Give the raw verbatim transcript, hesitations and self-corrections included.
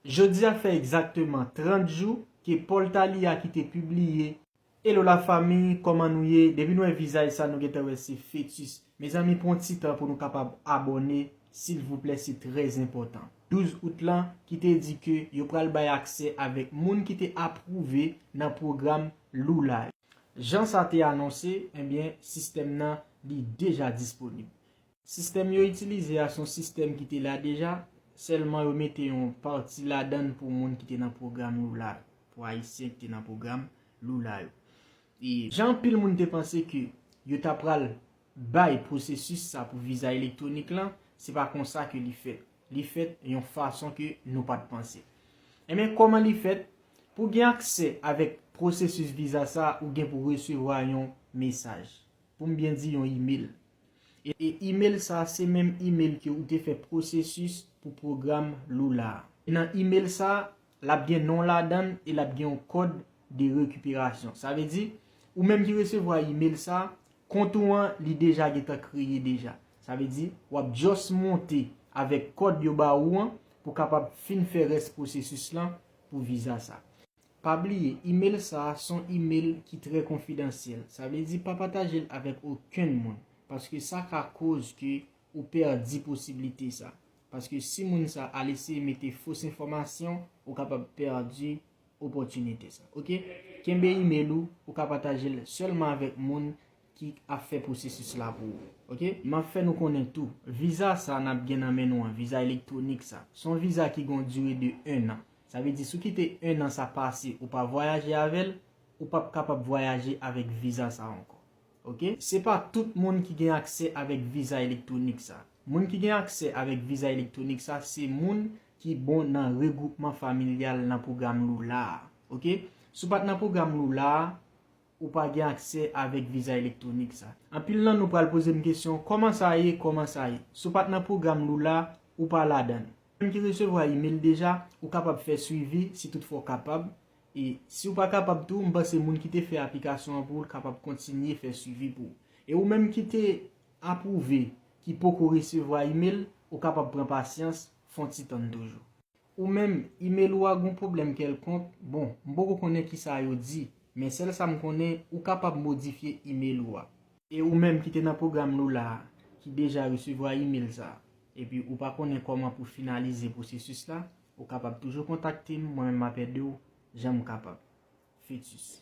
Jodi a fè egzakteman trant jou ke Paul Talia ki te pibliye. Hello la fanmi, kòman nou ye? Depi nou wè vizaj sa, nou gentan wè se fetis. Mezanmi, pran ti tan pou nou kapab abòne, silvouplè, se trè enpòtan. Douz out lan, ki te di ke yo pral bay aksè avèk moun ki te apwouve nan pwogram Lula yo. Jan sa te anonse, ebyen, sistèm nan, li deja disponib. Sistèm yo itilize a se yon sistèm ki te la deja, sèlman yo mete yon pati ladan l pou moun ki te nan pwogram Lula yo, pou Ayisyen ki te nan pwogram Lula yo. E jan anpil moun te panse ke yo ta pral bay pwosesis sa pou viza elektwonik lan, se pa konsa ke li fèt. Li fèt yon fason ke nou pa t panse. Ebyen, kòman li fèt? Pou gen aksè avèk pwosesis viza sa, ou gen pou resevwa yon mesaj. Pou m byen di, yon imèl. E, e imèl sa, se menm imèl ke ou te fè pwosesis pou pwogram Lula a. E nan imèl sa, l ap gen non ladan l e l ap gen yon kòd de rekiperasyon. Sa vle di, ou menm ki resevwa imèl sa, kont ou an, li deja gentan kreye deja. Sa vle di, w ap just monte avèk kòd yo ba ou an pou kapab fin fè rès pwosesis lan pou viza sa. Pa bliye, imèl sa a se yon imèl ki trè konfidansyèl. Sa vle di pa pataje l avèk okenn moun, paske sa ka koz ke ou pèdi posiblite sa. Paske si moun sa al eseye mete fos enfòmasyon, ou kapab pèdi opòtinite sa. Oke? Kenbe imèl ou, ou ka pataje l sèlman avèk moun ki ap fè pwosesis la pou ou. Oke? M ap fè nou konnen tou, viza sa n ap gen nan men nou an, viza elektwonik sa, se yon viza ki gen yon dire de en an. Sa vle di, si w kite en an sa pase, ou pa vwayaje avè l, ou p ap kapab vwayaje avèk viza sa ankò. Oke? Se pa tout moun ki gen aksè avèk viza elektwonik sa. Moun ki gen aksè avèk viza elektwonik sa, se moun ki bon nan regwoupman familyal nan pwogram Lula a. Oke? Si w pa t nan pwogram Lula a, ou pa gen aksè avèk viza elektwonik sa. Anpil nan nou pral poze m kesyon, kòman sa ye, kòman sa ye? Si w pa t nan pwogram Lula, ou pa ladan l. Ou menm ki resevwa imèl deja, ou kapab fè swivi si toutfwa w kapab. E si w pa kapab tou, m panse moun ki te fè aplikasyon an pou ou kapab kontinye fè swivi pou ou. E ou menm ki te apwouve, ki poko resevwa imèl, ou kapab pran pasyans, fè yon ti tann toujou. Ou menm, imèl ou a gen pwoblèm kèlkonk, bon, m poko konnen kisa yo di, men sèl sa m konnen, ou kapab modifye imèl ou a. E ou menm ki te nan pwogram Lula a, ki deja resevwa imèl sa a, epi ou pa konnen kòman pou finalize pwosesis la, ou kapab toujou kontakte m, mwen menm m ap ede w jan m kapab. Fetis.